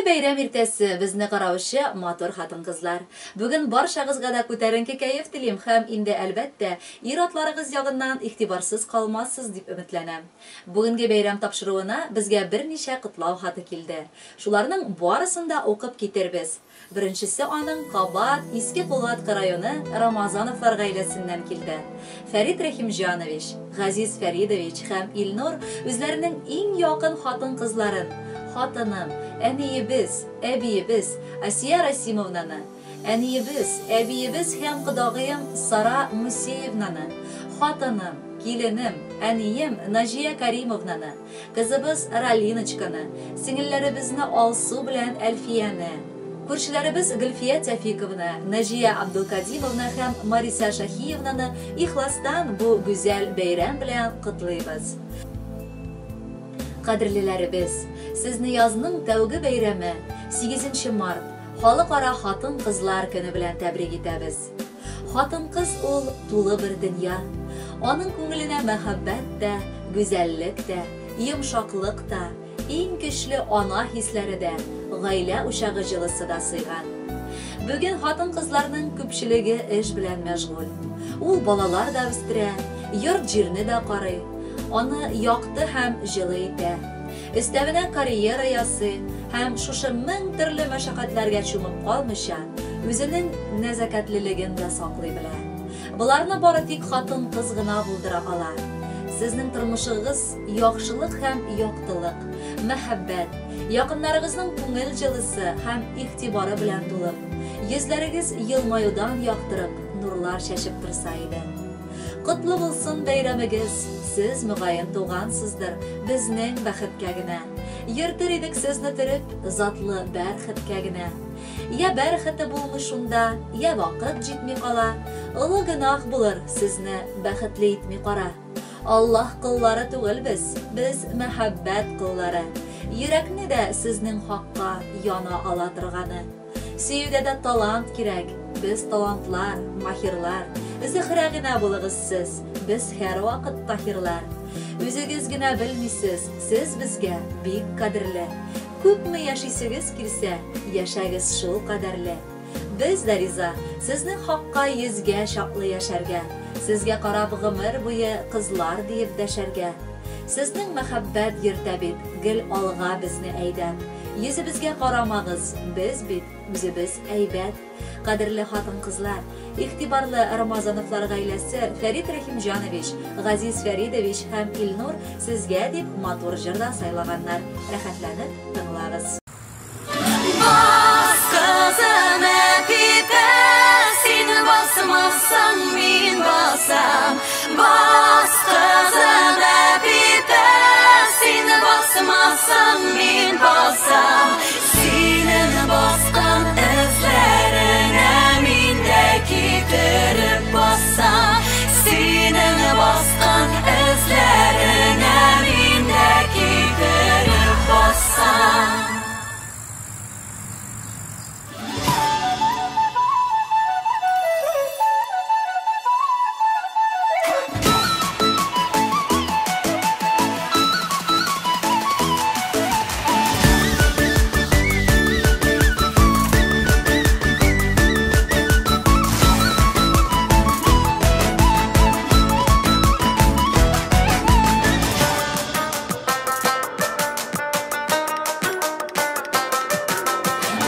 бәйрәм иртәсе безне караучы матур хатын-кызлар. Бүген баршагызга да күтәренке кәеф телим һәм инде әлбәттә, ир-атларыгыз ягыннан игътибарсыз калмассыз дип өметләнәм. Бүгенге бәйрәм тапшыруына безгә берничә котлау хаты килде. Шуларның барысын да укып китербез. Беренчесе аның кабат Иске Кулаткы районы Рамазановлар гаиләсеннән килде. Фәрит Рәхимҗанович, Газиз Фәридович һәм Илнур үзләренең иң якын хатын-кызларын, хатыным, әниебез, әбиебез Асия Расимовнаны, әниебез, әбиебез һәм кодагыем Сара Мусеевнаны, хатыным, киленем, әнием Наҗия Каримовнаны, Кызыбыз Ралиночканы, сеңелләребезне Алсу белән Әлфияне, күршеләребез Гөлфия Тәфиковна, Наҗия Абдулкадимовна һәм Мариса Шаһиевнаны ихластан бу гүзәл бәйрәм белән котлыйбыз. Кадерлеләребез, сезне язның тәүге бәйрәме, 8 март, Халыкара хатын-кызлар көне белән тәбрик итәбез. Хатын-кыз ул тулы бер дөнья. Аның күңеленә мәхәббәт тә, гүзәллек тә, йомшаклык та, иң көчле ана хисләре дә, гаилә учагы җылысы да сыйган. Бүген хатын-кызларның күпчелеге эш белән мәшгуль. Ул балалар да үстерә, йорт-җирне дә карый, аны якты һәм җылы итә. Өстәвенә карьера ясый һәм шушы мең төрле мәшәкатьләргә чумып калмыйча, үзенең нәзакәтлелеген дә саклый белә. Боларны бары тик хатын-кыз гына булдыра ала. Сезнең тормышыгыз яхшылык һәм яктылык, мәхәббәт, якыннарыгызның күңел җылысы һәм игътибары белән тулып, йөзләрегез елмаюдан яктырып, нурлар чәчеп торса иде. Котлы булсын бәйрәмегез, сез мөгаен тугансыздыр, безнең бәхеткә генә. Йөртер идек сезне төреп, затлы бәрхеткә генә. Я бәрхете булмый шунда, я вакыт җитми кала. Олы гөнаһ булыр сезне бәхетле итми кара. Аллаһ коллары түгел без, без мәхәббәт коллары. Йөрәкне дә сезнең хакка яна ала торганы. Сөюдә дә талант кирәк, без талантлар, маһирлар. Зөһрә генә булыгыз сез, без һәрвакыт Таһирлар. Үзегез генә белмисез, сез безгә бик кадерле. Күпме яшисегез килсә, яшәгез шул кадәрле. Без дә риза, сезнең хакка йөзгә чаклы яшәргә, сезгә карап гомер буе кызлар диеп дәшәргә. Сезнең мәхәббәт йөртә бит гел алга безне әйдәп. Йөзебезгә карамагыз, без бит үзебез әйбәт. Кадерле хатын-кызлар, игътибарлы Рамазановлар гаиләсе Фәрит Рәхимҗанович, Газиз Фәридович һәм Илнур сезгә дип матур җыр да сайлаганнар. Рәхәтләнеп тыңлагыз. Бас, кызым, әпипә, син басмасаң, мин басам. Бас, кызым, әпипә, син басмасаң, мин басам. Синең баскан эзләреңә мин дә китереп басам. Синең баскан эзләреңә мин дә китереп басам.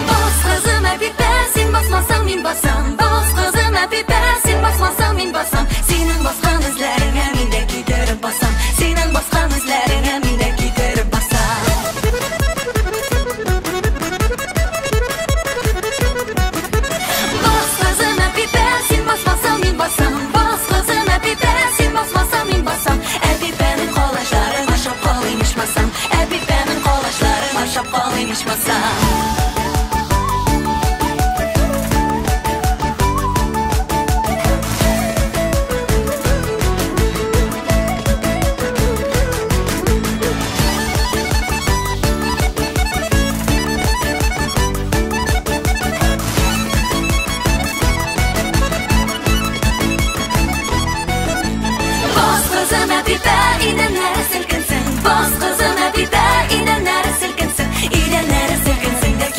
Бас, кызым, әпипә, син басмасаң, мин басам. Бас, кызым, әпипә, син басмасаң, мин басам. Синең баскан эзләреңә мин дә китереп басам. Синең баскан эзләреңә мин дә китереп басам. Бас, кызым, әпипә, син басмасаң, мин басам. Бас, кызым, әпипә, син басмасаң, мин басам. Әпипәнең калачларын ашап калыйм ичмасам. Әпипәнең калачларын ашап калыйм ичмасам. Бас, кызым, әпипә, идәннәре селкенсен. Бас, кызым, әпипә, идәннәре селкенсен. Идәннәре селкенсен дә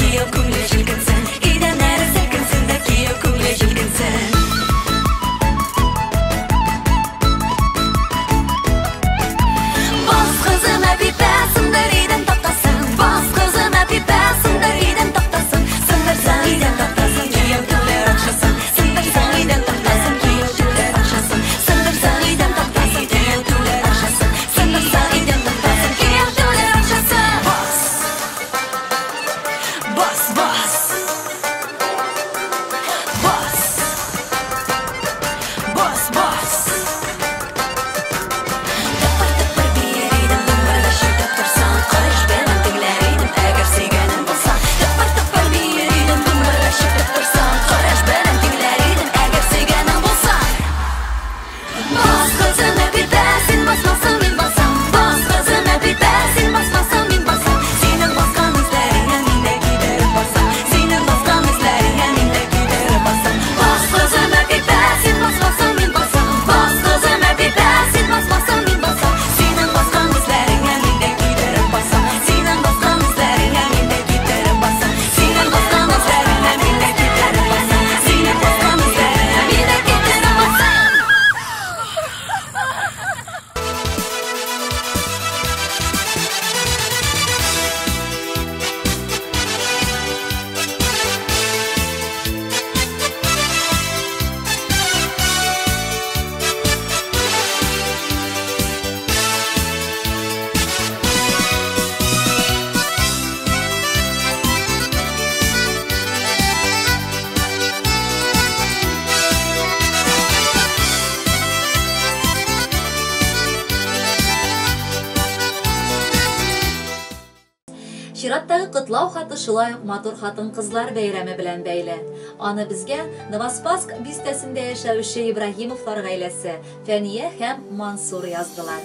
Чираттагы котлау хаты шулай ук матур хатын-кызлар бәйрәме белән бәйле. Аны безгә Новоспасск бистәсендә яшәүче Ибраһимовлар гаиләсе, Фәния һәм Мансур яздылар.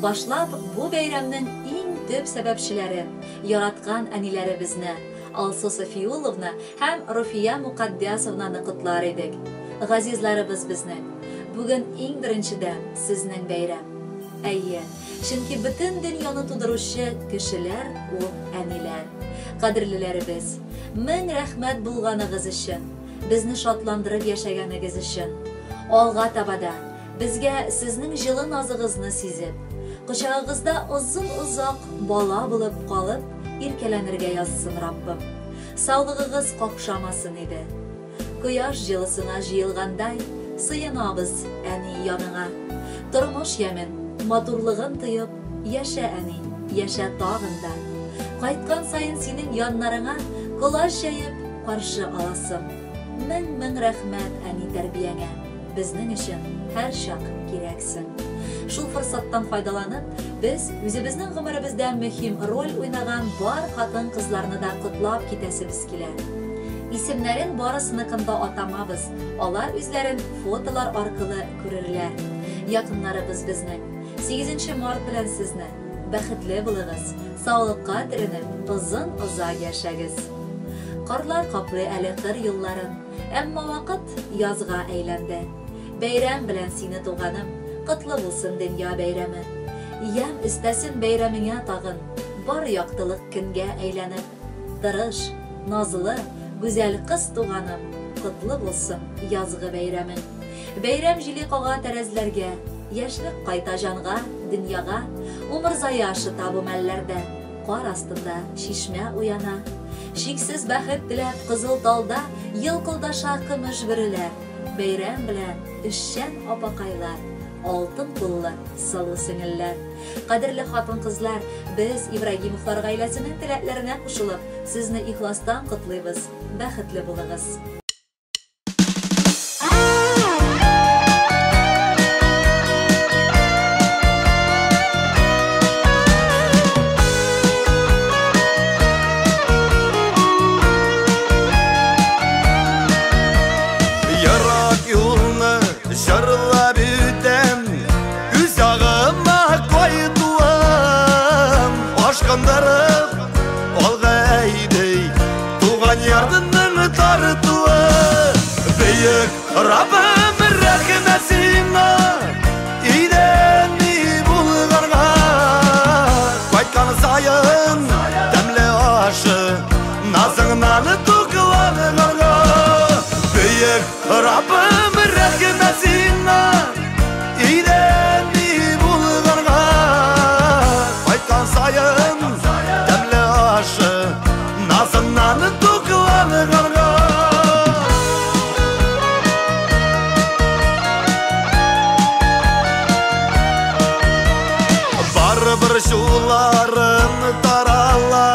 Башлап, бу бәйрәмнең иң төп сәбәпчеләрен, яраткан әниләребезне, Алсу Сафиулловна һәм Руфия Мукаддәсовнаны котлар идек. Газизларыбыз безнең, бүген иң беренчедән сезнең бәйрәм. Әйе, чөнки бөтен дөньяны тудыручы кешеләр ул әниләр. Кадерлеләребез, мең рәхмәт булганыгыз өчен, безне шатландырып яшәгәнегез өчен. Алга таба да безгә сезнең җылы назыгызны сизеп, кочагыгызда озын-озак бала булып калып, иркәләнергә язсын Раббым. Саулыгыгыз какшамасын иде. Кояш җылысына җыелгандай, сыенабыз, әни, яныңа. Тормыш ямен, матурлыгын тоеп, яшә, әни, яшә тагын да. Кайткан саен синең яннарыңа колач җәеп каршы аласым. Мең-мең рәхмәт, әни, тәрбияңә. Безнең өчен һәрчак кирәксең. Шул форсаттан файдаланып, без үзебезнең гомеребездә мөһим роль уйнаган бар хатын-кызларны да котлап китәсебез килә. Исемнәрен барысыныкын да атамабыз, алар үзләрен фотолар аркылы күрерләр. Якыннарыбыз безнең. 8 март белән сезне! Бәхетле булыгыз, саулыкка төренеп, озын-озак яшәгез. Карлар каплый әле кыр юлларын, Әмма вакыт язга әйләнде. Бәйрәм белән сине, туганым, Котлы булсын дөнья бәйрәме. Ямь өстәсен бәйрәмеңә тагын, Бар яктылык көнгә әйләнеп. Тырыш, назлы, гүзәл кыз туганым, Котлы булсын язгы бәйрәмең. Бәйрәм җиле кага тәрәзләргә, Яшьлек кайта җанга, дөньяга, Умырзая шыта бу мәлләрдә. Кар астында чишмә уяна. Чиксез бәхет теләп кызыл талда Елкылдаша көмеш бөреләр. Бәйрәм белән, эшчән апакайлар, Алтын куллы сылу сеңелләр. Кадерле хатын-кызлар, без, Ибрагимовлар гаиләсенең теләкләренә кушылып, сезне ихластан котлыйбыз, бәхетле булыгыз! Ерак юлны җырлап үтәм, үз ягыма кайтуым, ашкындырып алга әйди, туган ярдының тартуы. Бөек Раббым, рәхмәт сиңа, өйдән ни булганга. Кайткан саен тәмле ашы, назыңнан тукланганга. Бөек Раббым, рәхмәт сиңа, өйдән ни булганга. Кайткан саен тәмле ашы, назыңнан тукланганга. Барыбер шуларым тарала,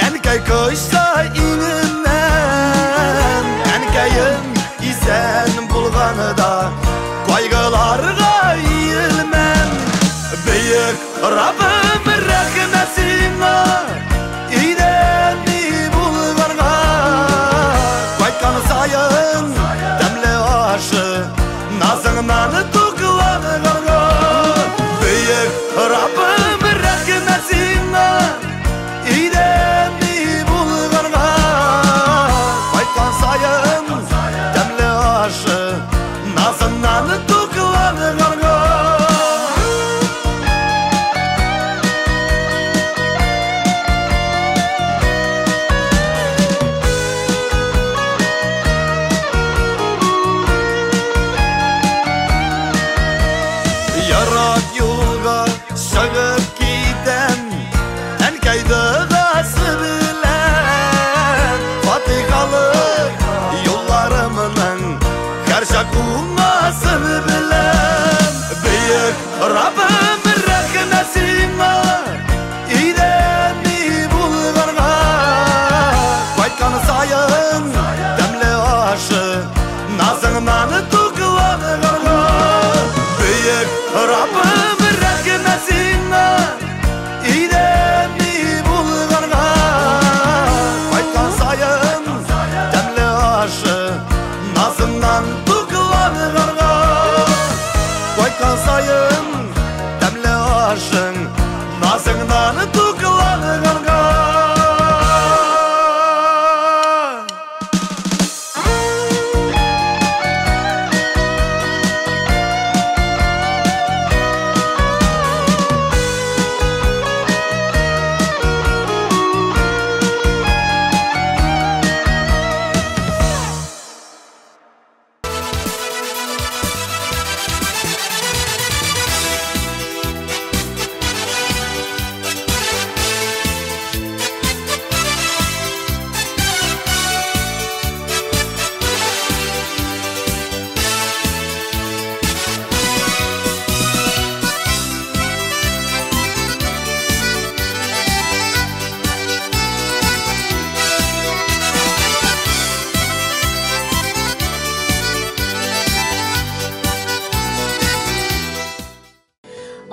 әнкәй кочса иңеннән. Әнкәем исән булганда кайгыларга иелмәм. Бөек Раббым, рәхмәт сиңа, өйдән ни булганга. Кайткан саен тәмле ашы, назыңнан тукланганга. Бөек Раббым, рәхмәт сиңа, өйдән ни булганга. Кайткан саен тәмле ашы, назыңнан тукланганга. Ерак юлга чыгып китәм, әнкәй догасы белән. Фатихалы юлларымның һәрчак уңасын беләм. Бөек Раббым, рәхмәт сиңа, өйдән ни булганга. Кайткан саен тәмле ашы, назыңнан тукланганга. Бөек Раббым, рәхмәт сиңа, өйдән ни булганга. Капкан саен тәмле ашың, назыңнан тукланганга.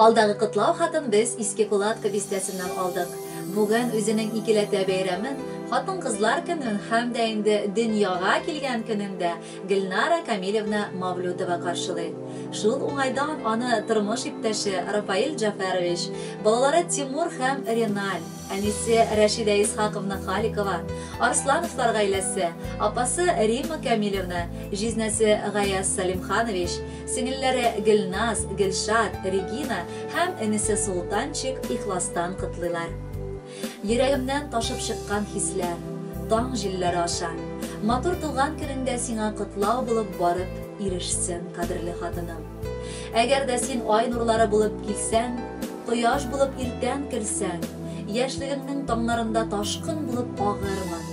Алдагы котлау хатын без Иске Кулатка бистәсеннән алдык. Бүген үзенең икеләтә бәйрәмен, хатын-кызлар көнен һәм дә инде дөньяга килгән көнендә Гөлнара Камилевна Мавлютова каршылый. Шул уңайдан аны тормыш иптәше Рафаэль Джафарович, балалары Тимур һәм Реналь, әнисе Рәшидә Исхаковна Халикова, Арслановлар гаиләсе, апасы Римма Камилевна, җизнәсе Гаяз Салимханович, сеңелләре Гөлназ, Гөлшат, Регина һәм энесе Султанчик ихластан котлыйлар. Йөрәгемнән ташып чыккан хисләр, таң җилләре аша. Матур туган көнеңдә сиңа котлау булып барып ирешсен, кадерле хатыным. Әгәр дә син ай нурлары булып килсәң, кояш булып иртән керсәң, яшьлегеңнең таңнарында ташкын булып агырмын,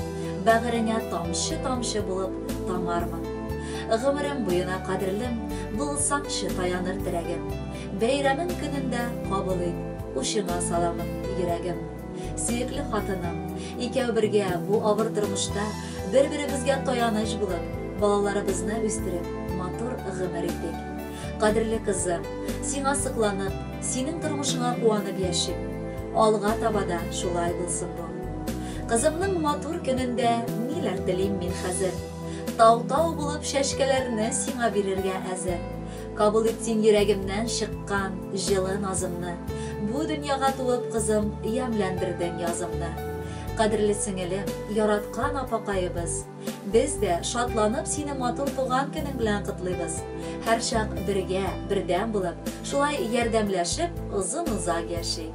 бәгыреңә тамчы-тамчы булып тамармын. Гомерем буена кадерлем, булсаңчы таяныр терәгем. Бәйрәмең көнендә кабул ит, учыңа саламын йөрәгем. Сөекле хатыным, икәү бергә бу авыр тормышта бер-беребезгә таяныч булып, балаларыбызны үстереп, матур гомер итик. Кадерле кызым, сиңа сокланып, синең тормышыңа куанып яшим. Алга таба да шулай булсын бу. Кызымның матур көнендә ниләр телим мин хәзер? Тау-тау булып чәчкәләрне сиңа бирергә әзер. Кабул ит син йөрәгемнән чыккан җылы назымны. Бу дөньяга туып, кызым, ямьләндердең язымны. Кадерле сеңелем, яраткан апакаебыз, без дә шатланып сине матур туган көнең белән котлыйбыз. Һәрчак бергә, бердәм булып, шулай ярдәмләшеп, озын-озак яшик.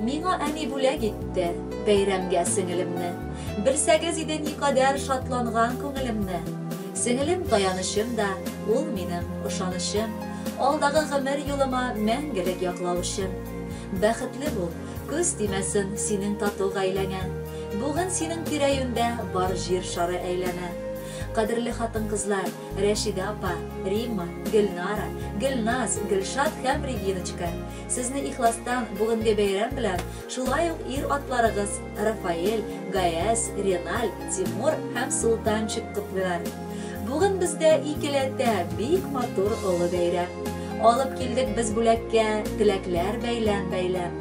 Миңа әни бүләк итте бәйрәмгә сеңелемне. Белсәгез иде никадәр шатланган күңелемне. Сеңелем таянычым да, ул минем ышанычым. Алдагы гомер юлыма мәңгелек яклаучым. Бәхетле бул, күз тимәсен синең тату гаиләңә. Бүген синең тирә-юньдә бар җир шары әйләнә. Кадерле хатын-кызлар, Рәшидә апа, Римма, Гөлнара, Гөлназ, Гөлшат һәм Региночка, сезне ихластан бүгенге бәйрәм белән, шулай ук ир-атларыгыз Рафаэль, Гаяз, Реналь, Тимур һәм Султанчик котлыйлар. Бүген бездә икеләтә бик матур олы бәйрәм. Алып килдек без бүләккә теләкләр бәйләм-бәйләм.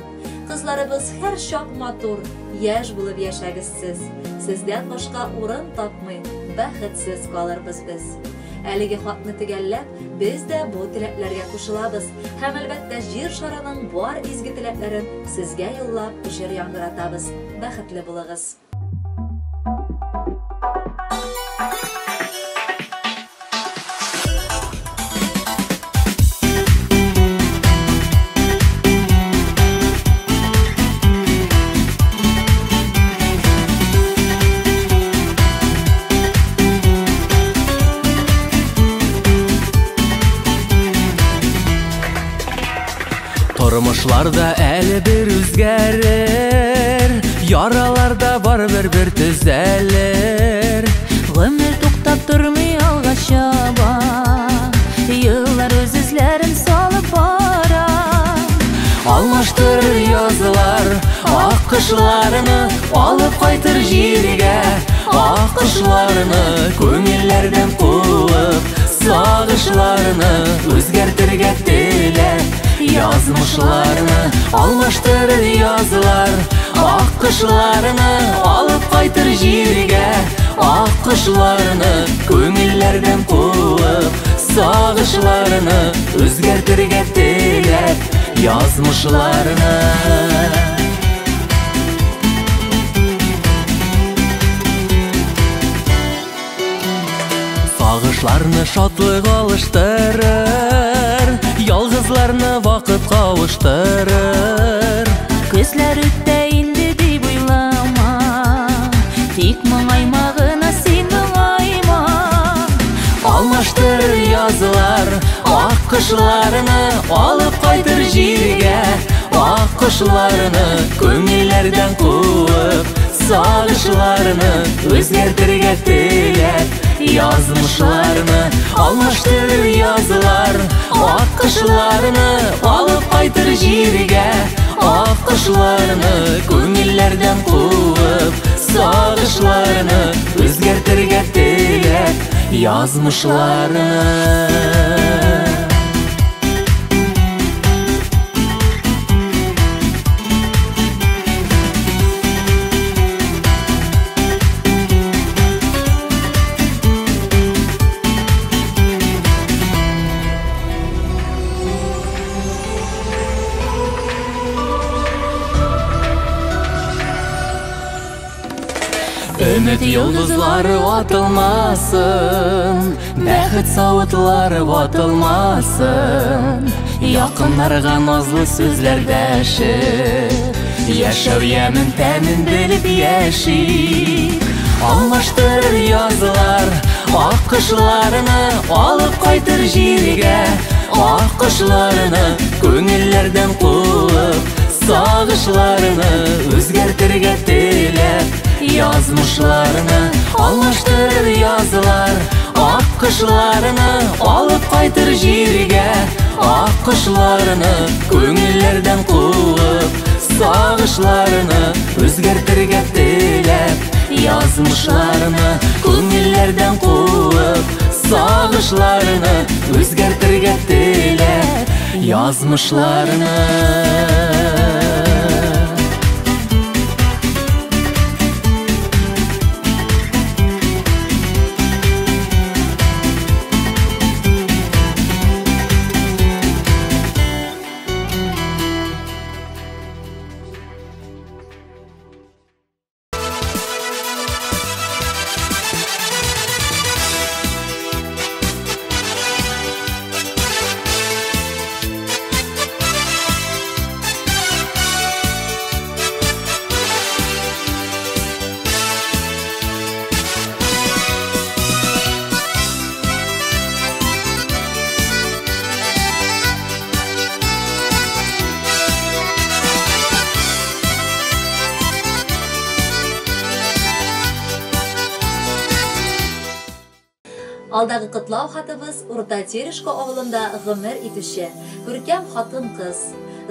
Кызларыбыз һәр чак матур, яшь булып яшәгез сез. Сездән башка урын тапмый, бәхетсез калырбыз без. Әлеге хатны төгәлләп, без дә бу теләкләргә кушылабыз һәм әлбәттә җир шарының бар изге теләкләрен сезгә юллап җыр яңгыратабыз. Бәхетле булыгыз. Тормышларда әле бер үзгәрер, яралар да барыбер бер төзәлер. Гомер туктап тормый алга чаба, еллар үз эзләрен салып бара. Алмаштырыр язлар ак кышларны, алып кайтыр җиргә ак кышларны, күңелләрдән куып сагышларны, үзгәртергә теләп язмышларны. Алмаштырыр язлар ак кышларны, алып кайтыр җиргә ак кышларны, күңелләрдән куып сагышларны үзгәртергә теләп язмышларны. Сагышларны шатлык алыштырыр, ялгызларны вакыт кавыштырыр. Көзләр үтә инде дип уйлама, тик моңайма гына син, моңайма. Алмаштырыр язлар ак кышларны, алып кайтыр җиргә ак кошларны, күңелләрдән куып сагышларны үзгәртергә теләп язмышларны. Алмаштырыр язлар ак кышларны, алып кайтыр җиргә ак кошларны, күңелләрдән куып сагышларны үзгәртергә теләп язмышларны. Өмет йолдызлары атылмасын, бәхет савытлары ватылмасын. Якыннарга назлы сүзләр дәшеп, яшәү ямен тәмен белеп яшик. Алмаштырыр язлар ак кышларны, алып кайтыр җиргә ак кошларны, күңелләрдән куып сагышларны үзгәртергә теләп язмышларны. Алмаштырыр язлар ак кышларны, алып кайтыр җиргә ак кошларны, күңелләрдән куып сагышларны үзгәртергә теләп язмышларны. Күңелләрдән куып сагышларны үзгәртергә теләп язмышларны. Алдагы котлау хатыбыз Урта Терешко авылында гомер итүче күркәм хатын-кыз,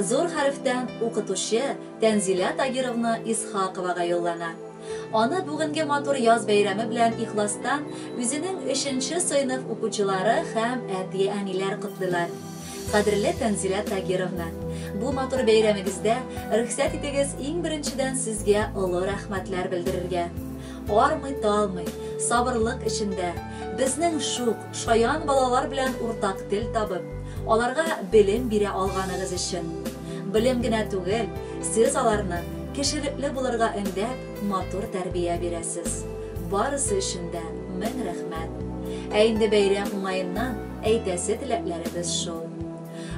зур хәрефтән укытучы Тәнзилә Тагировна Исхаковага юллана. Аны бүгенге матур яз бәйрәме белән ихластан үзенең 3нче сыйныф укучылары һәм әти-әниләр котлыйлар. Кадерле Тәнзилә Тагировна, бу матур бәйрәмегездә рөхсәт итегез иң беренчедән сезгә олы рәхмәтләр белдерергә. Армый-талмый, сабырлык эчендә безнең шук, шаян балалар белән уртак тел табып, аларга белем бирә алганыгыз өчен. Белем генә түгел, сез аларны кешелекле булырга өндәп, матур тәрбия бирәсез. Барысы өчен дә мең рәхмәт. Ә инде бәйрәм уңаеннан әйтәсе теләкләребез шул.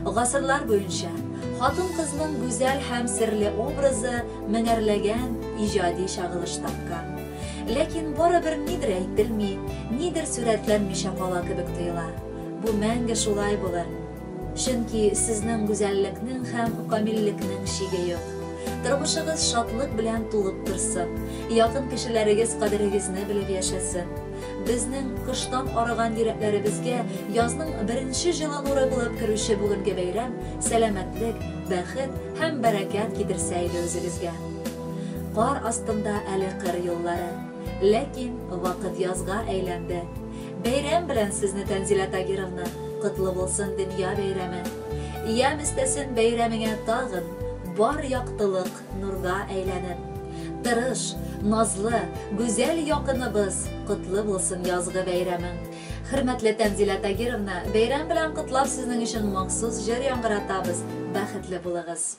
Гасырлар буенча хатын-кызның гүзәл һәм серле образы меңәрләгән иҗади чагылыш тапкан. Ләкин барыбер нидер әйтелми, нидер сурәтләнмичә кала кебек тоела. Бу мәңге шулай булыр. Чөнки сезнең гүзәллекнең һәм камиллекнең чиге юк. Тормышыгыз шатлык белән тулып торсын. Якын кешеләрегез кадерегезне белеп яшәсен. Безнең кыштан арыган йөрәкләребезгә язның беренче җылы нуры булып керүче бүгенге бәйрәм сәламәтлек, бәхет һәм бәрәкәт китерсә иде үзегезгә. Кар астында әле кыр юллары, ләкин вакыт язга әйләнде. Бәйрәм белән сезне, Тәнзилә Тагировна, котлы булсын дөнья бәйрәме. Ямь өстәсен бәйрәмеңә тагын, бар яктылык нурга әйләнеп. Тырыш, назлы, гүзәл якыныбыз, котлы булсын язгы бәйрәмең. Хөрмәтле Тәнзилә Тагировна, бәйрәм белән котлап сезнең өчен махсус җыр яңгыратабыз. Бәхетле булыгыз.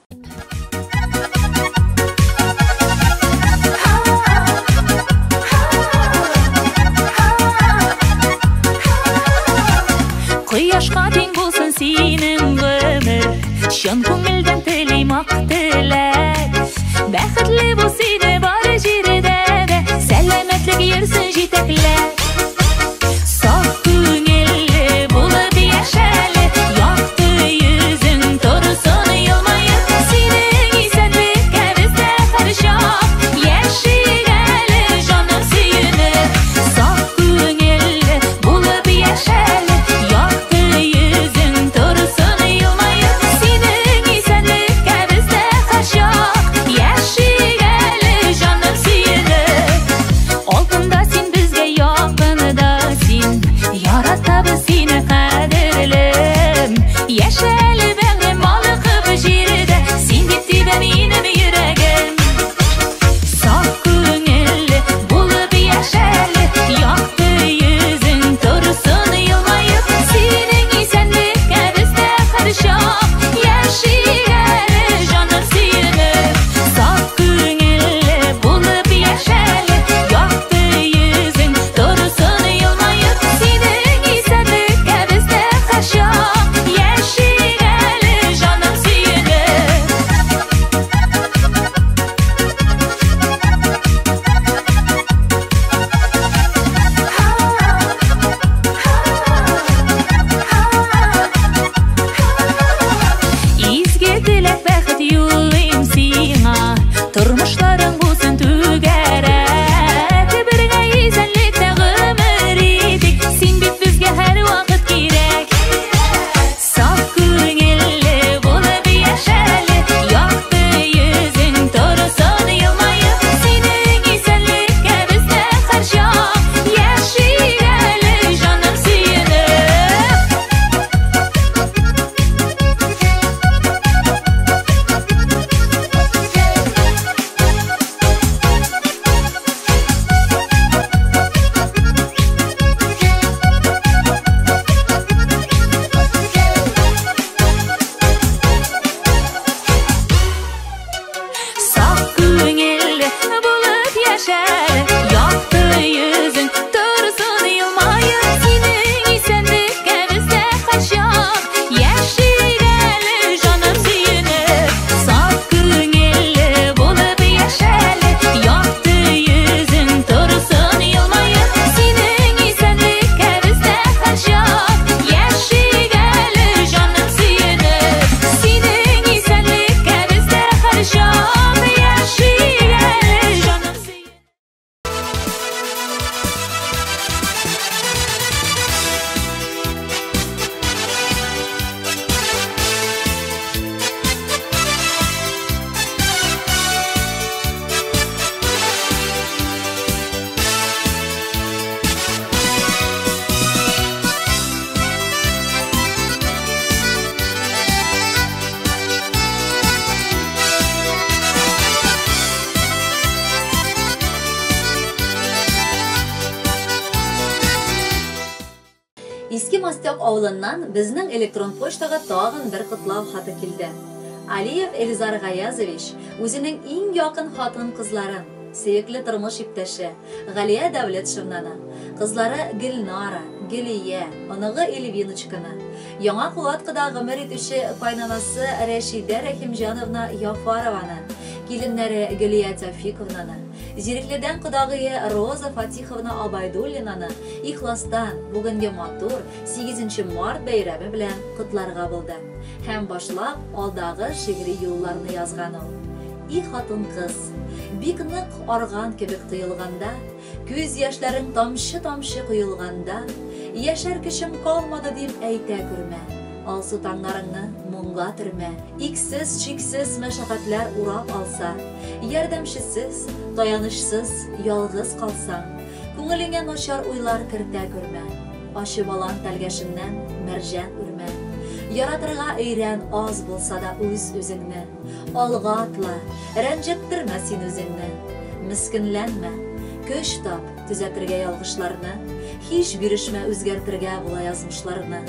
Кояшка тиң булсын синең гомер, чын күңелдән телим ак теләк. Бәхетле бул сине бар җирдә дә, сәламәтлек йөрсен җитәкләп. Саф күңелле булып яшәле, якты йөзең торсын елмаеп. Синең исәнлеккә без дә һәрчак яшик әле, җаным сөенеп. Саф күңелле булып яшәле, якты йөзең торсын елмаеп. Синең исәнлеккә без дә һәрчак яшик әле, җаным сөенеп. Алтында син безгә, якында син, яратабыз сине, кадерлем. Яшәле бәгърем балкып җирдә, син дип тибә минем йөрәгем. Саф күңелле булып яшәле, якты йөзең торсын елмаеп. Синең исәнлеккә без дә һәрчак яшик әле, җаным сөенеп. Саф күңелле булып яшәле, якты йөзең торсын елмаеп. Синең исәнлеккә без дә һәрчак яшик әле, җаным сөенеп. Изге теләк, бәхет юлыйм сиңа, тормышларың булсын түгәрәк. Бергә исәнлектә гомер итик, син бит безгә һәрвакыт кирәк. Саф күңелле булып яшәле, якты йөзең торсын елмаеп. Синең исәнлеккә без дә һәрчак яшик әле, җаным сөенеп. Саф күңелле булып яшәле, якты йөзең торсын елмаеп. Синең исәнлеккә без дә һәрчак яшик әле, җаным сөенеп. Саф күңелле булып яшәле, якты йөзең торсын елмаеп. Синең исәнлеккә без дә һәрчак яшик әле, җаным сөенеп. Синең исәнлеккә без дә һәрчак яшик әле, җаным сөенеп. Иске Мостяк авылыннан безнең электрон почтага тагын бер котлау хаты килде. Алиев Эльзар Гаязович үзенең иң якын хатын-кызларын, сөекле тормыш иптәше Галия Дәүләтшевнаны, кызлары Гөлнара, Гөлия, оныгы Эльвиночканы, Яңа Кулаткыда гомер итүче кайнанасы Рәшидә Рәхимҗановна Яфарованы, киленнәре Гөлия Тәүфиковнаны, Зирекледән кодагые Роза Фатиховна Абайдуллинаны ихластан бүгенге матур 8 март бәйрәме белән котларга булды. Һәм башлап алдагы шигъри юлларны язган ул. И хатын-кыз, бик нык арган кебек тоелганда, күз яшьләрең тамчы-тамчы коелганда, яшәр көчем калмады дип әйтә күрмә. Алсу таңнарыңны моңга төрмә, иксез-чиксез мәшәкатьләр урап алса, ярдәмчесез, таянычсыз ялгыз калсаң, күңелеңә начар уйлар кертә күрмә. Ачы балан тәлгәшеннән мәрҗән үрмә. Яратырга өйрән аз булса да үз үзеңне. Алга атла, рәнҗеттермә син үзеңне. Мескенләнмә, көч тап төзәтергә ялгышларны. Һич бирешмә үзгәртергә була язмышларны.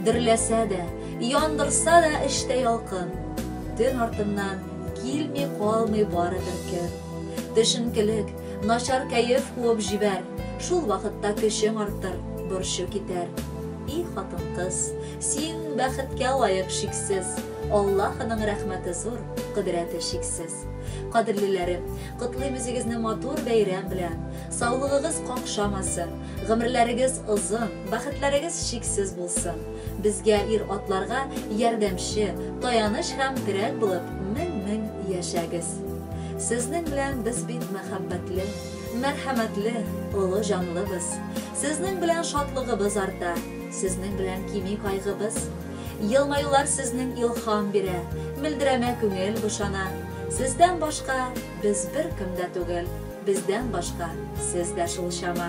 Дөрләсә дә, яндырса да эчтә ялкын. Төн артыннан килми калмый барыбер көн. Төшенкелек, начар кәеф куып җибәр. Шул вакытта көчең артыр, борчу китәр. И хатын-кыз, син бәхеткә лаек шиксез. Аллаһының рәхмәте зур, кодрәте чиксез. Кадерлеләрем, котлыйм үзегезне матур бәйрәм белән. Саулыгыгыз какшамасын, гомерләрегез озын, бәхетләрегез чиксез булсын. Безгә ир-атларга ярдәмче, таяныч һәм терәк булып мең-мең яшәгез. Сезнең белән без бит мәхәббәтле, мәрхәмәтле, олы җанлыбыз. Сезнең белән шатлыгыбыз арта, сезнең белән кими кайгыбыз. Елмаюлар сезнең илһам бирә, мөлдерәмә күңел бушана. Сездән башка без беркем дә түгел, бездән башка сез дә шул чама.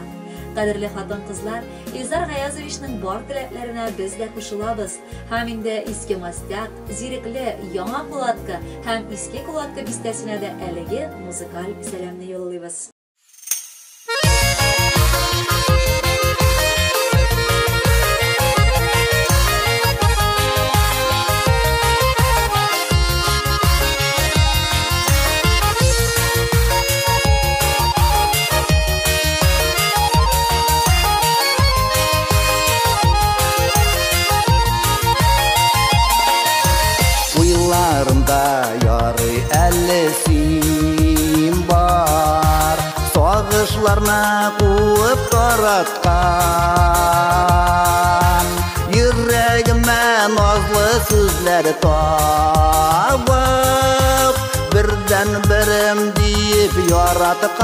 Кадерле хатын-кызлар, Илзар Гаязовичның бар теләкләренә без дә кушылабыз. Һәм инде Иске Мостяк, Зирекле, Яңа Кулатка һәм Иске Кулатка бистәсенә дә әлеге музыкаль сәламне юллыйбыз. Уйларымда ярый әле син бар, сагышларны куып тараткан. Йөрәгемә назлы сүзләр табып, бердән-берем диеп яраткан.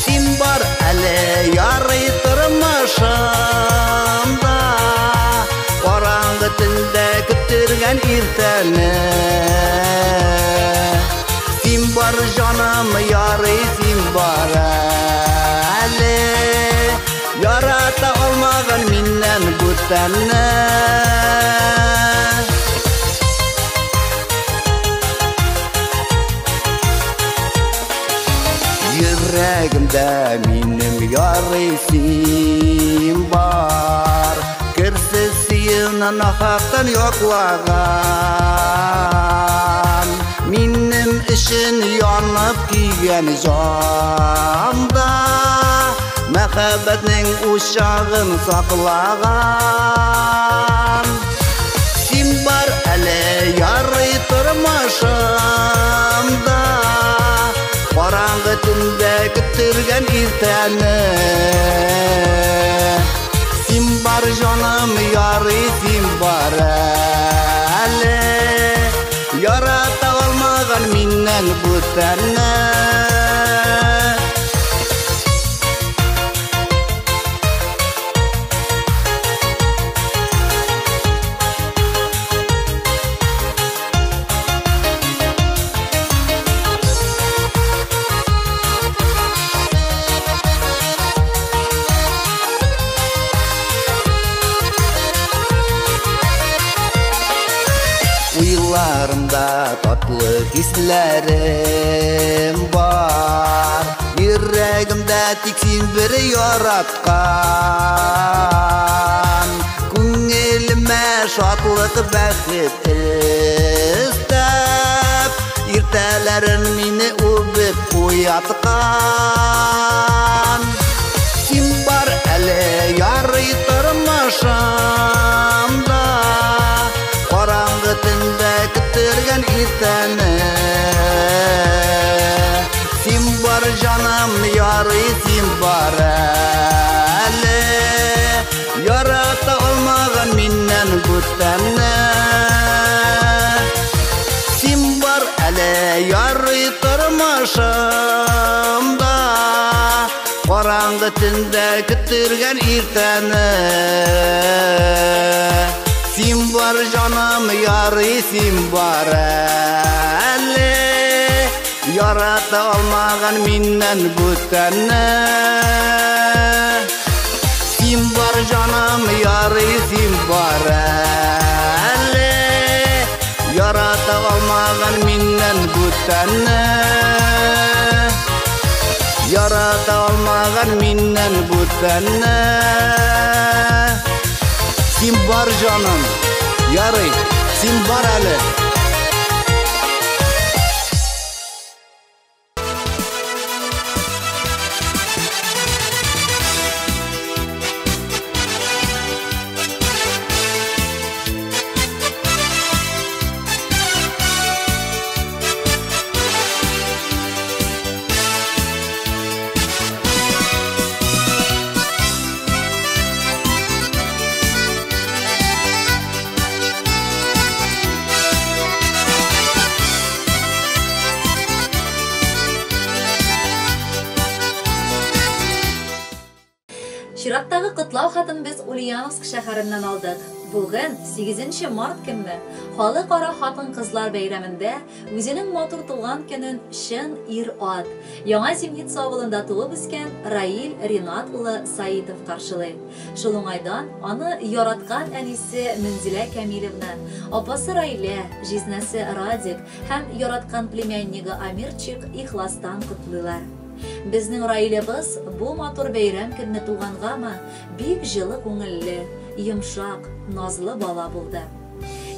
Син бар әле ярый тормышымда, караңгы төндә көттергән иртәне. Син бар җаным, ярый син бар әле, ярата алмаган миннән бүтәнне. Йөрәгемдә минем ярый син бар, керсез сөюне нахактан яклаган. Минем өчен янып көйгән җанда, мәхәббәтнең учагын саклаган. Син бар әле ярый тормышымда, караңгы төндә көттергән иртәне. Син бар җаным, ярый син бар әле, ярата алмаган миннән бүтәнне. Уйларымда татлы хисләрем бар, йөрәгемдә тик син бер яраткан. Күңелемә шатлык, бәхет өстәп, иртәләрен мине үбеп уяткан. Син бар әле ярый тормышымда, караңгы төндә көттергән иртәне. Син бар җаным, ярый син бар әле, ярата алмаган миннән бүтәнне. Син бар әле ярый тормышымда, караңгы төндә көттергән иртәне. Син бар җаным, ярый син бар әле, ярата алмаган миннән бүтәнне. Син бар җаным, ярый син бар әле, ярата алмаган миннән бүтәнне. Ярата алмаган миннән бүтәнне. Син бар, җаным, ярый, син бар әле. Чираттагы котлау хатын без Ульяновск шәһәреннән алдык. Бүген 8 март көнне Халыкара хатын-кызлар бәйрәмендә үзенең матур туган көнен чын ир-ат, Яңа Зимница авылында туып үскән Раил Ринат улы Саитов каршылый. Шул уңайдан аны яраткан әнисе Мөнзилә Кәмилевна, апасы Раилә, җизнәсе Радик һәм яраткан племяннигы Амирчик ихластан котлыйлар. Безнең Раилебез бу матур бәйрәм көнне тугангамы, бик җылы күңелле, йомшак, назлы бала булды.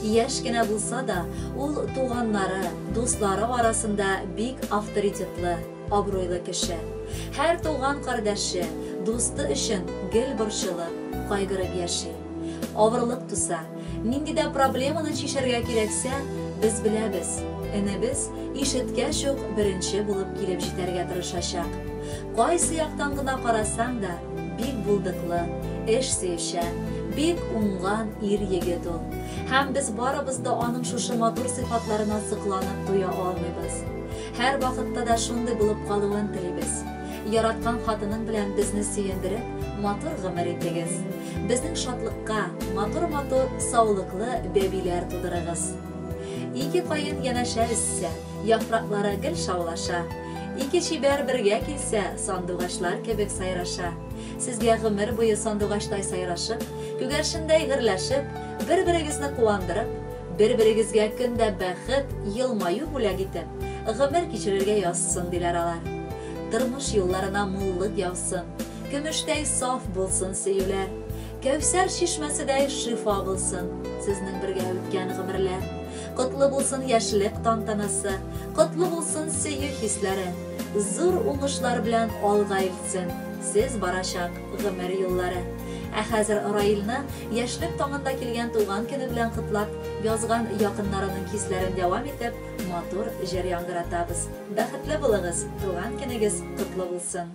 Яшь кенә булса да, ул туганнары, дуслары арасында бик авторитетлы, абруйлы кеше. Һәр туган кардәше, дусты өчен гел борчылып, кайгырып яши. Авырлык туса, нинди дә проблеманы чишәргә кирәксә, без беләбез, энебез ишеткәч үк беренче булып килеп җитәргә тырышачак. Кайсы яктан гына карасаң да, бик булдыклы, эш сөючән, бик уңган ир-егет ул. Һәм без барыбыз да аның шушы матур сыйфатларына сокланып туя алмыйбыз. Һәр вакытта да шундый булып калуын телибез. Яраткан хатының белән безне сөендереп, матур гомер итегез. Безнең шатлыкка матур-матур саулыклы бәбиләр тудырыгыз. Ике каен янәшә үссә, яфраклары гел шаулаша. Ике чибәр бергә килсә, сандугачлар кебек сайраша. Сезгә гомер буе сандугачтай сайрашып, күгәрчендәй гөрләшеп, бер-берегезне куандырып, бер-берегезгә көндә бәхет, елмаю бүләк итеп, гомер кичерергә язсын, диләр алар. Тормыш юлларына муллык яусын, көмештәй саф булсын сөюләр, Кәүсәр чишмәседәй шифа булсын сезнең бергә үткән гомерләр. Котлы булсын яшьлек тантанасы, котлы булсын сөю хисләре. Зур уңышлар белән алга илтсен сез барачак гомер юллары. Ә хәзер Раилне яшьлек таңында килгән туган көне белән котлап, язган якыннарының хисләрен дәвам итеп, матур җыр яңгыратабыз. Бәхетле булыгыз, туган көнегез котлы булсын.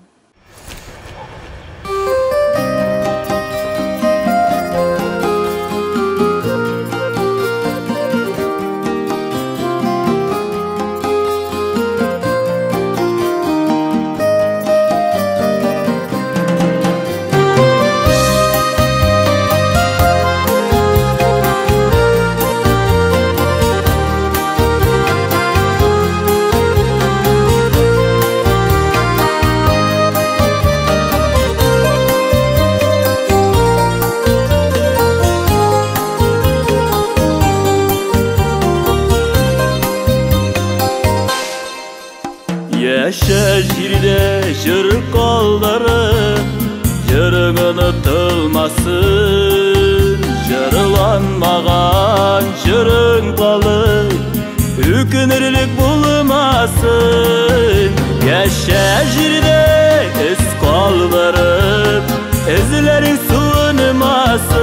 Яшә җирдә җыр калдырып, җырың онытылмасын, җырланмаган җырың калып, үкенерлек булмасын. Яшә җирдә эз калдырып, эзләрең суынмасын,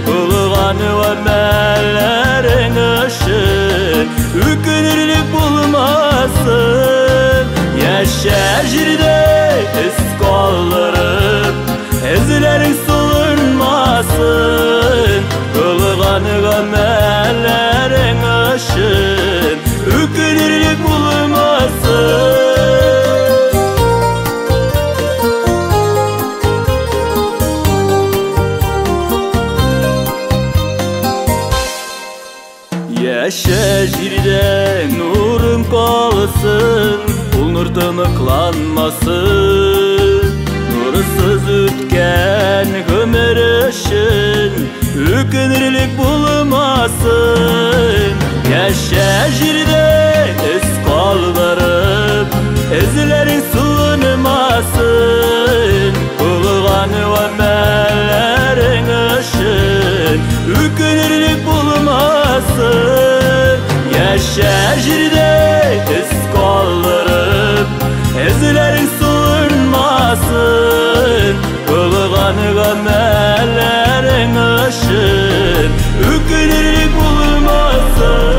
кылган гамәлләрең өчен үкенерлек булмасын. Яшә җирдә эз калдырып, эзләрең суынмасын, кылган гамәлләрең өчен үкенерлек булмасын. Яшә җирдә нурың калсын, ул нур тыныкланмасын. Нурсыз үткән гомер өчен үкенерлек булмасын. Яшә җирдә эз калдырып, эзләрең суынмасын. үкенерлек булмасын. Яшә җирдә эз калдырып, эзләрең суынмасын. Кылган гамәлләрең өчен үкенерлек булмасын.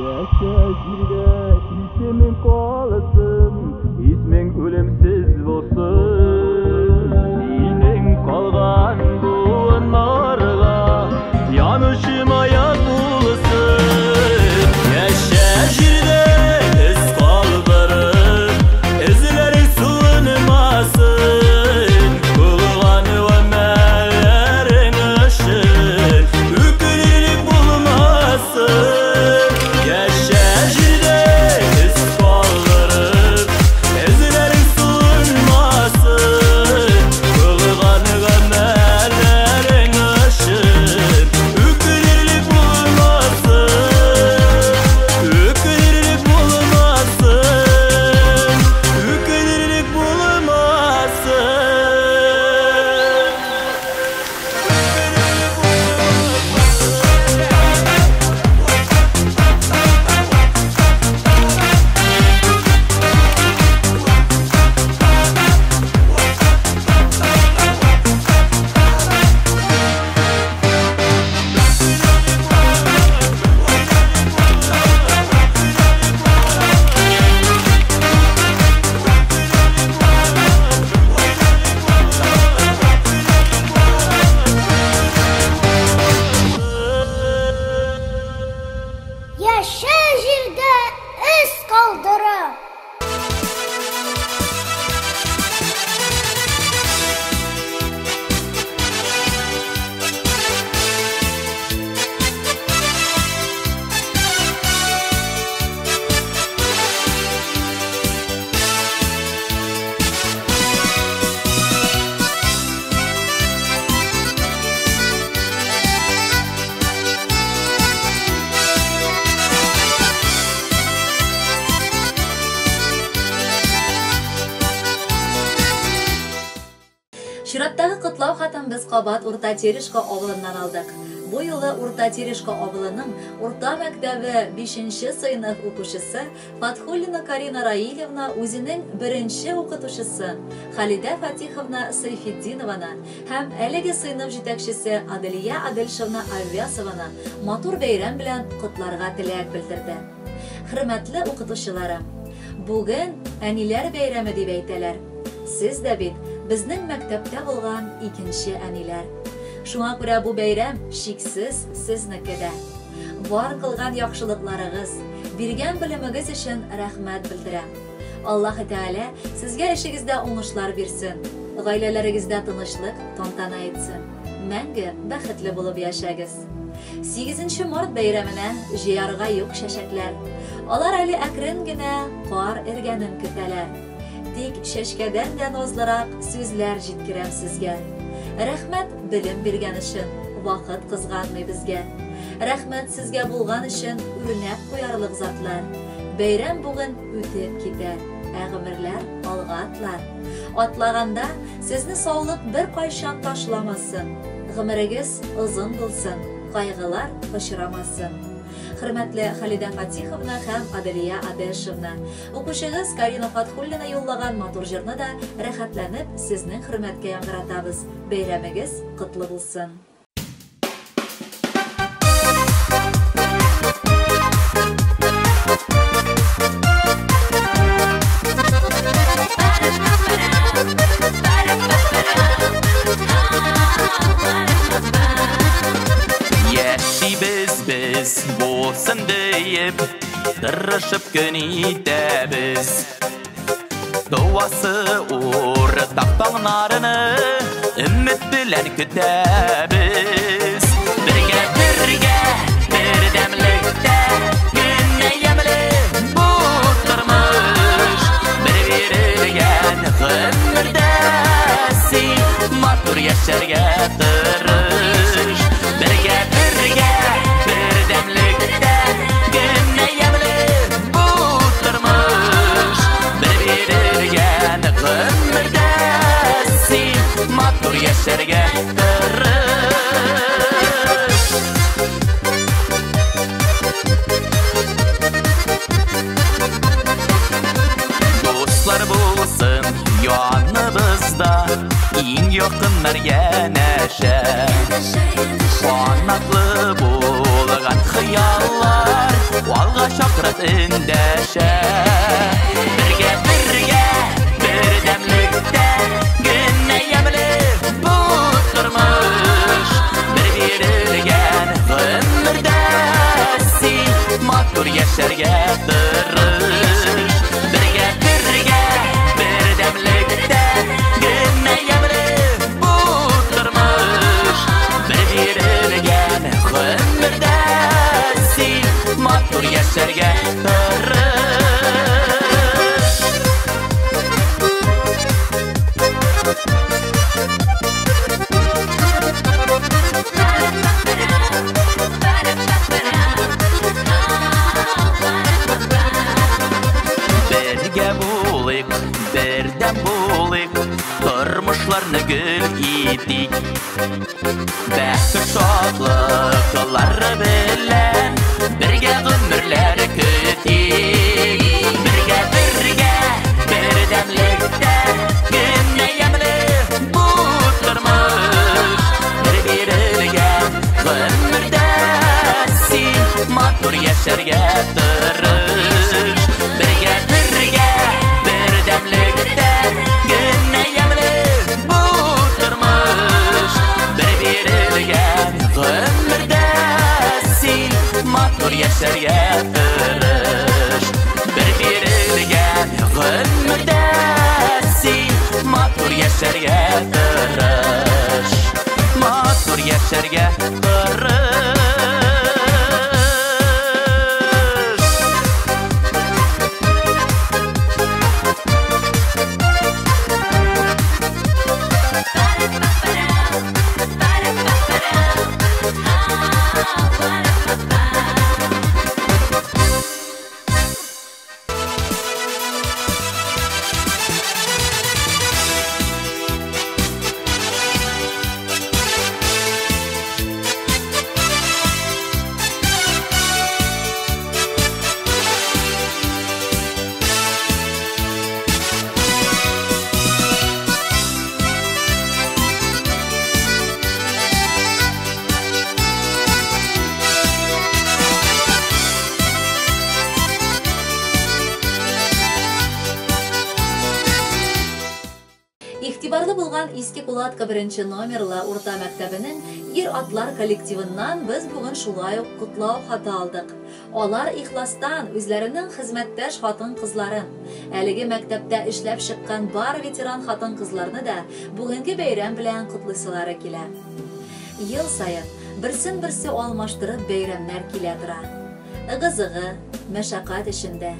Яшә җирдә исемең калсын, исмең үлемсез булсын. Синең калган буыннарга янучы маяк булсын. Яшә җирдә эз калдырып, эзләрең суынмасын. Кылган гамәлләрең өчен үкенерлек булмасын. Яшә җирдә эз калдырып, эзләрең суынмасын. Кылган гамәлләрең өчен үкенерлек булмасын. Үкенерлек булмасын. Үкенерлек булмасын. Яшә җирдә эз калдырып. Чираттагы котлау хатын без кабат Урта Терешка авылыннан алдык. Бу юлы Урта Терешка авылының урта мәктәбе 5нче сыйныф укучысы Фатхуллина Карина Раилевна үзенең беренче укытучысы Халидә Фатиховна Сайфетдинованы һәм әлеге сыйныф җитәкчесе Аделия Адельшевна Авясованы матур бәйрәм белән котларга теләк белдерде. Хөрмәтле укытучыларым, бүген әниләр бәйрәме дип әйтәләр. Сез дә бит безнең мәктәптә булган икенче әниләр. Шуңа күрә бу бәйрәм шиксез сезнеке дә. Бар кылган яхшылыкларыгыз, биргән белемегез өчен рәхмәт белдерәм. Аллаһ Тәгалә сезгә эшегездә уңышлар бирсен, гаиләләрегездә тынычлык, тантана итсен. Мәңге бәхетле булып яшәгез. 8 март бәйрәменә җыярга юк чәчәкләр. Алар әле әкрен генә кар эргәнен көтәләр. Тик чәчкәдән дә назлырак сүзләр җиткерәм сезгә. Рәхмәт белем биргән өчен, вакыт кызганмый безгә. Рәхмәт сезгә булган өчен үрнәк куярлык затлар. Бәйрәм бүген үтеп китәр, ә гомерләр алга атлар. Атлаганда сезне саулык бер кайчан ташламасын. Гомерегез озын булсын, кайгылар очрамасын. Хөрмәтле Халидә Фатиховна һәм Аделия Адешевна, укучыгыз Карина Фатхуллина юллаган матур җырны да рәхәтләнеп сезнең хөрмәткә яңгыратабыз. Бәйрәмегез котлы булсын. Яшибез без булсын диеп, тырышып көн итәбез. Дуасы уртак таңнарны өмет белән көтәбез. Бергә бергә бердәмлектә генә ямьле бу тормыш. Бер-бирегә Гомердә син матур яшәргә тырыш. Бергә, бергә, бердәмлектә генә ямьле бу тормыш. Бер бирелгән гомердә син матур яшәргә тырыш. Дуслар булсын яныбызда, иң якыннар янәшә. Канатлы булган хыяллар алга чакырып эндәшә. Бергә, бергә, бердәмлектә генә ямьле бу тормыш. Бер бирелгән гомердә син матур яшәргә тырыш. Бергә, бергә, бердәмлектә генә ямьле бу тормыш. Бер бирелгән гомердә син матур яшәргә тырыш. Бергә булыйк, бердәм булыйк, тормышларны гөл итик. Бәхет шатлыклар белән бергә гомерләр көтик. Бергә, бергә, бердәмлектә генә ямьле бу тормыш. Бер бирелгән гомердә син матур яшәргә тырыш. Бергә, бергә, бердәмлектә генә ямьле бу тормыш. Бер бирелгән гомердә син матур яшәргә тырыш. Бер бирелгән гомердә син матур яшәргә тырыш. Матур яшәргә тырыш. Игътибарлы булган Иске Кулатка беренче номерлы урта мәктәбенең ир-атлар коллективыннан без бүген шулай ук котлау хаты алдык. Алар ихластан үзләренең хезмәттәш хатын-кызларын, әлеге мәктәптә эшләп чыккан бар ветеран хатын-кызларны да бүгенге бәйрәм белән котлыйсылары килә. Ел саен берсен-берсе алмаштырып бәйрәмнәр килә тора. Ыгы-зыгы, мәшәкать эчендә,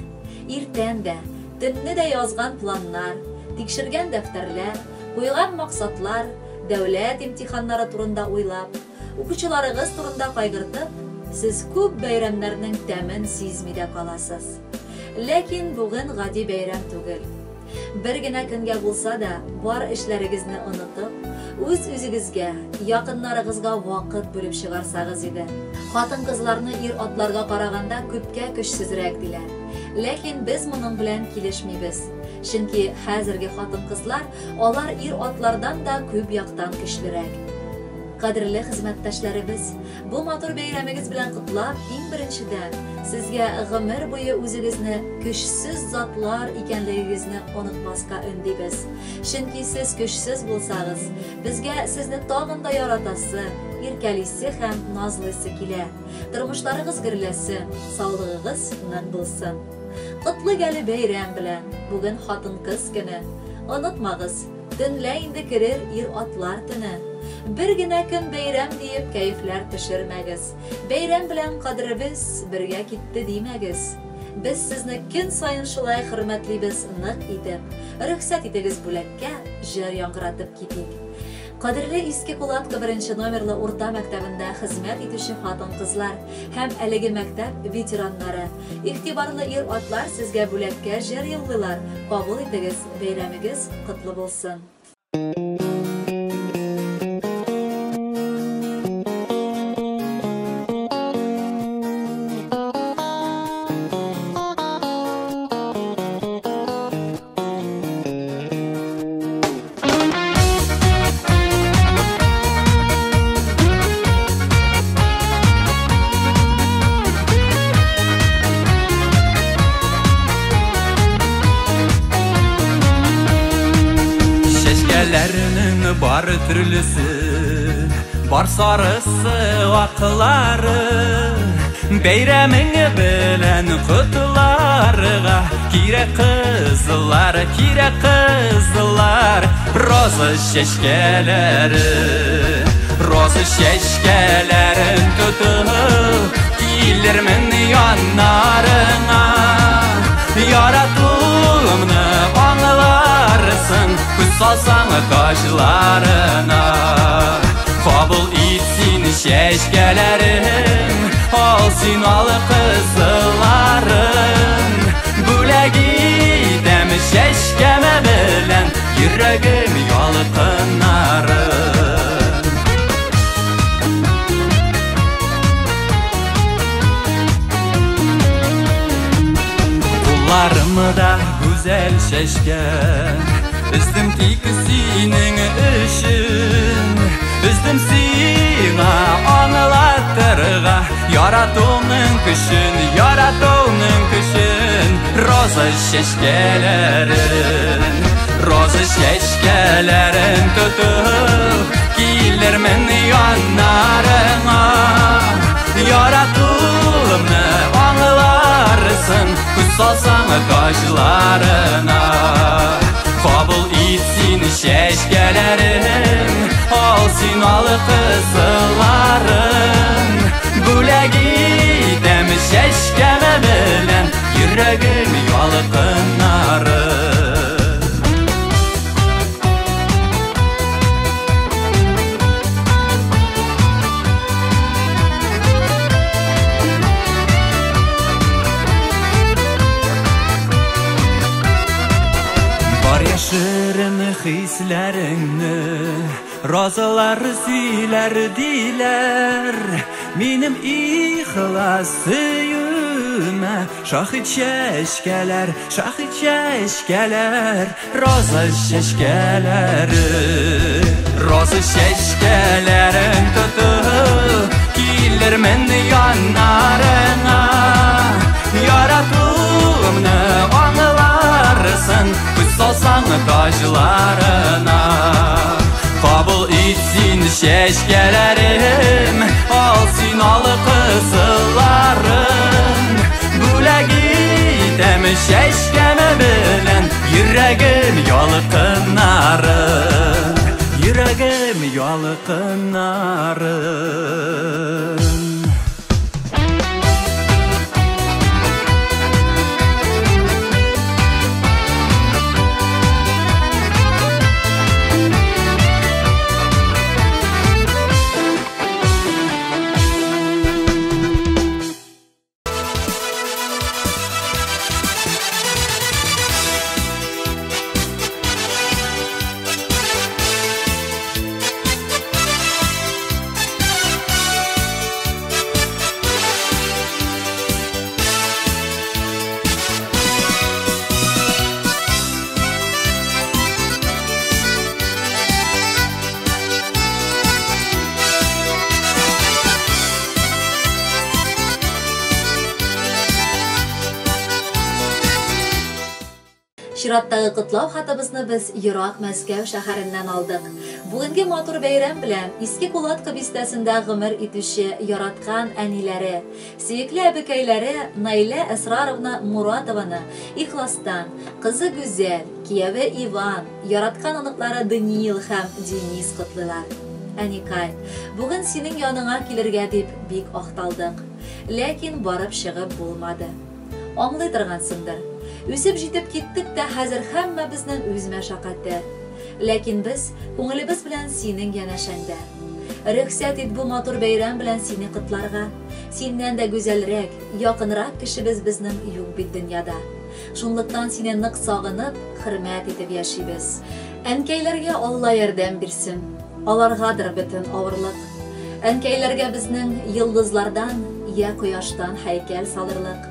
иртән дә, төнне дә язган планнар, тикшергән дәфтәрләр, куйган максатлар, дәүләт имтиханнары турында уйлап, укучыларыгыз турында кайгыртып, сез күп бәйрәмнәрнең тәмен сизми дә каласыз. Ләкин бүген гади бәйрәм түгел. Бер генә көнгә булса да, бар эшләрегезне онытып, үз-үзегезгә, якыннарыгызга вакыт бүлеп чыгарсагыз иде. Хатын-кызларны ир-атларга караганда күпкә көчсезрәк диләр. Ләкин без моның белән килешмибез. Чөнки хәзерге хатын-кызлар алар ир-атлардан да күп яктан көчлерәк. Кадерле хезмәттәшләребез, бу матур бәйрәмегез белән котлап, иң беренчедән, сезгә гомер буе үзегезне көчсез затлар икәнлегегезне онытмаска өндибез. Чөнки сез көчсез булсагыз, безгә сезне тагын да яратасы, иркәлисе һәм назлыйсы килә. Тормышларыгыз гөрләсен, саулыгыгыз нык булсын. Котлы әле бәйрәм белән, бүген хатын-кыз көне. Онытмагыз, төнлә инде керер ир-атлар төне. Бер генә көн бәйрәм диеп кәефләр төшермәгез. Бәйрәм белән кадеребез бергә китте димәгез. Без сезне көн саен шулай хөрмәтлибез нык итеп. Рөхсәт итегез бүләккә җыр яңгыратып китик. Кадерле Иске Кулатка беренче номерлы урта мәктәбендә хезмәт итүче хатын-кызлар һәм әлеге мәктәп ветераннары, игътибарлы ир-атлар сезгә бүләккә җыр юллыйлар, кабул итегез, бәйрәмегез котлы булсын! Чәчкәләрнең бар төрлесе, бар сарысы, аклары. Бәйрәмең белән котларга кирәк кызлар, кирәк кызлар, роза чәчкәләре. Роза чәчкәләрен тотып килермен яннарыңа. Яратуымны аңларсың, күз салсаң ташларына. Кабул ит син чәчкәләрем, ал син ал кызылларын. Бүләк итәм чәчкәмә белән йөрәгем ялкыннарын. Кулларымда гүзәл чәчкә, өздем тик синең өчен. Өздем сиңа аңлатырга яратуның көчен, яратуның көчен. Роза чәчкәләрен, роза чәчкәләрен тотып килермен яннарыңа. Яратуымны аңларсың, күз салсаң ташларына. Кабул ит син чәчкәләрем, ал син ал кызылларын. Бүләк итәм чәчкәмә белән йөрәгем ялкыннарын. Бар яшерен хисләреңне розалар сөйләр диләр. Минем ихлас сөюемә шаһит чәчкәләр, шаһит чәчкәләр, роза чәчкәләре. Роза чәчкәләрен тотып килермен яннарыңа. Яратуымны аңларсың, күз салсаң ташларына. Кабул ит син чәчкәләрем, ал син ал кызылларын. Бүләк итәм чәчкәмә белән йөрәгем ялкыннарын, йөрәгем ялкыннарын. Чираттагы котлау хатыбызны без ерак Мәскәү шәһәреннән алдык. Бүгенге матур бәйрәм белән Иске Кулатка бистәсендә гомер итүче яраткан әниләре, сөекле әбекәйләре Наилә Әсраровна Муратованы ихластан, кызы Гүзәл, кияве Иван, яраткан оныклары Даниил һәм Денис котлыйлар. Әникай, бүген синең яныңа килергә дип бик ахталдык. Ләкин барып чыгып булмады. Аңлый торгансыңдыр. Үсеп җитеп киттек тә хәзер һәммәбезнең үз мәшәкате. Ләкин без күңелебез белән синең янәшәңдә. Рөхсәт ит бу матур бәйрәм белән сине котларга. Синнән дә гүзәлрәк, якынрак кешебез безнең юк бит дөньяда. Шунлыктан сине нык сагынып, хөрмәт итеп яшибез. Әнкәйләргә Алла ярдәм бирсен. Аларгадыр бөтен авырлык. Әнкәйләргә безнең йолдызлардан я кояштан һәйкәл салырлык.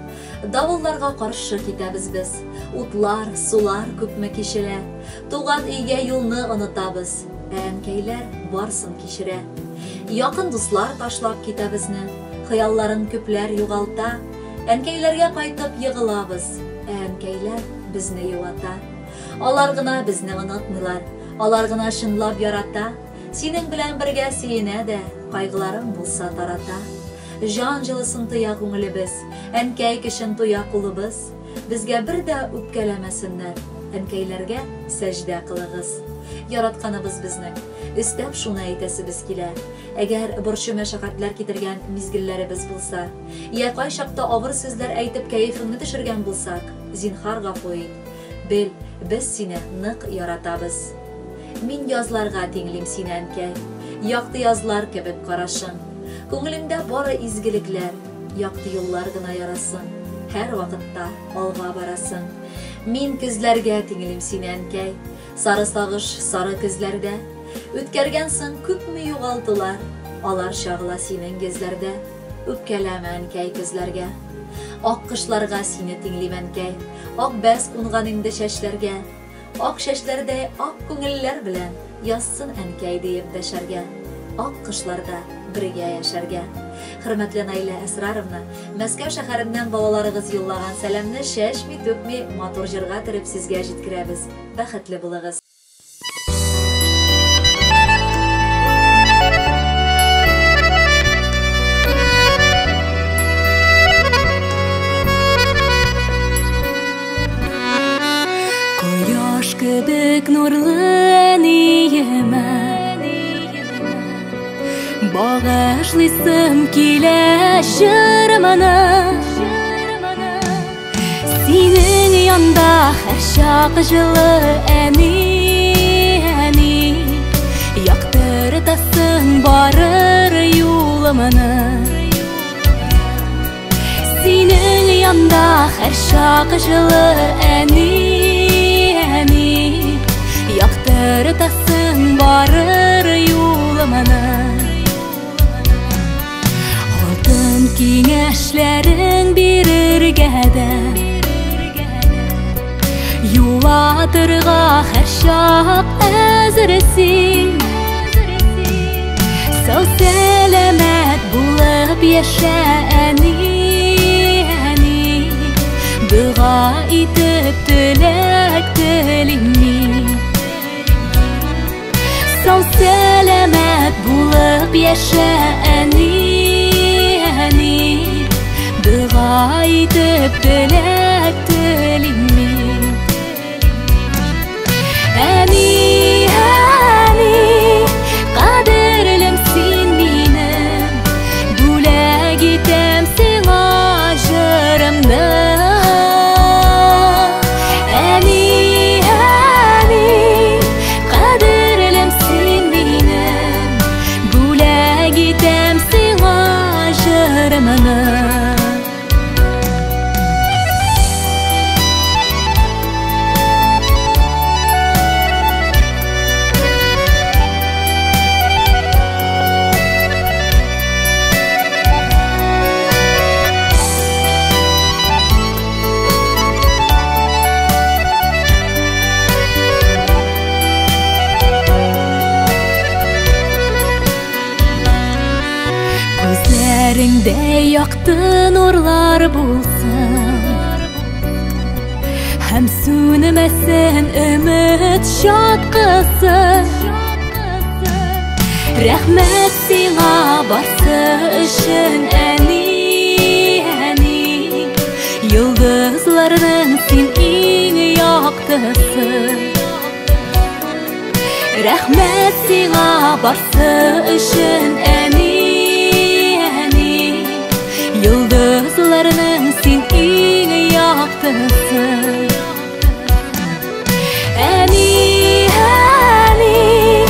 Давылларга каршы китәбез без. Утлар, сулар күпме кичелә. Туган өйгә юлны онытабыз. Ә әнкәйләр барсын кичерә. Якын дуслар ташлап китә безне. Хыялларын күпләр югалта. Әнкәйләргә кайтып егылабыз. Ә әнкәйләр безне юата. Алар гына безне онытмыйлар. Алар гына чынлап ярата. Синең белән бергә сөенә дә, кайгыларың булса тарата. Җан җылысын тоя күңелебез, әнкәй көчен тоя кулыбыз. Безгә бер дә үпкәләмәсеннәр, әнкәйләргә сәҗдә кылыгыз. Яратканыбыз безнең. Өстәп шуны әйтәсебез килә. Әгәр борчу мәшәкатьләр китергән мизгелләребез булса, я кайчакта авыр сүзләр әйтеп кәефеңне төшергән булсак, зинһар гафу ит. Бел, без сине нык яратабыз. Мин язларга тиңлим сине, әнкәй. Якты язлар кебек карашың. Күңелеңдә бары изгелекләр, якты юллар гына ярасын. Һәр вакытта алга барасың. Мин көзләргә тиңлим сине, әнкәй. Сары сагыш, сары көзләрдә. Үткәргәнсең күпме югалтулар, алар чагыла синең йөзләрдә. Үпкәләмә, әнкәй, көзләргә. Ак кышларга сине тиңлим, әнкәй. Ак бәс кунган инде чәчләргә. Ак чәчләрдәй ак күңелләр белән язсын әнкәй диеп дәшәргә. Ак кышларда бергә яшәргә. Хөрмәтле Наилә Әсраровна, Мәскәү шәһәреннән балаларыгыз юллаган сәламне чәчми-түкми матур җырга төреп сезгә җиткерәбез. Бәхетле булыгыз. Кояш кебек нурлы әниемә багышлыйсым килә җырымны. Синең янда һәрчак җылы әни, әни, яктыртасың барыр юлымны. Синең янда һәрчак җылы әни, әни, яктыртасың барыр юлымны. Алтын киңәшләрең бирергә дә, юатырга һәрчак әзер син. Сау сәламәт булып яшә, әни, әни, дога итеп теләк телим мин. Сау сәламәт булып яшә, әни, әни, дога итеп теләк телим мин. Әни, әни, кадерлем син минем, бүләк итәм сиңа җырымны. Әни, әни, кадерлем син минем, бүләк итәм сиңа җырымны. Күзләреңдә якты нурлар булсын, һәм сүнмәсен өмет чаткысы. Рәхмәт сиңа барсы өчен, әни, әни, йолдызларның син иң яктысы. Рәхмәт сиңа барсы өчен, әни, әни, йолдызларның син иң яктысы. Әни, әни,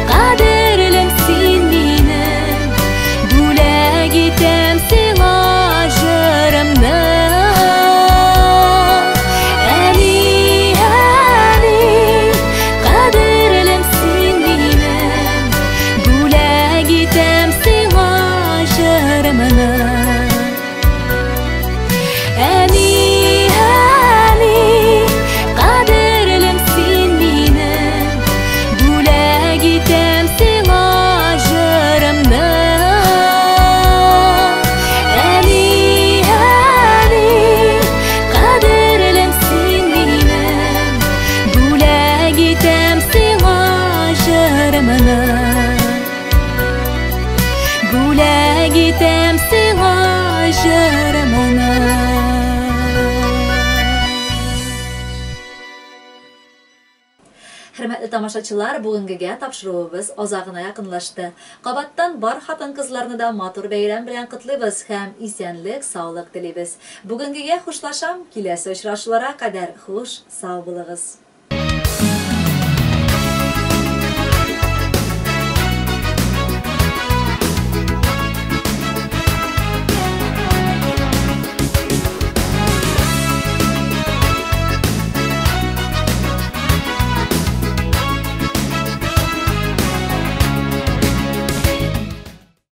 кадерлем син минем, бүләк итәм сиңа җырымны. Әни, әни, кадерлем син минем, бүләк итәм сиңа җырымны. Әни, әни, кадерлем син минем, бүләк итәм сиңа җырымны. Әни, әни, кадерлем син минем, бүләк итәм сиңа җырымны. Бүләк итәм сиңа җырымны. Хөрмәтле тамашачылар, бүгенгегә тапшыруыбыз азагына якынлашты. Кабаттан бар хатын-кызларны да матур бәйрәм белән котлыйбыз һәм исәнлек, саулык телибез. Бүгенгегә хушлашам, киләсе очрашуларга кадәр хуш, сау булыгыз.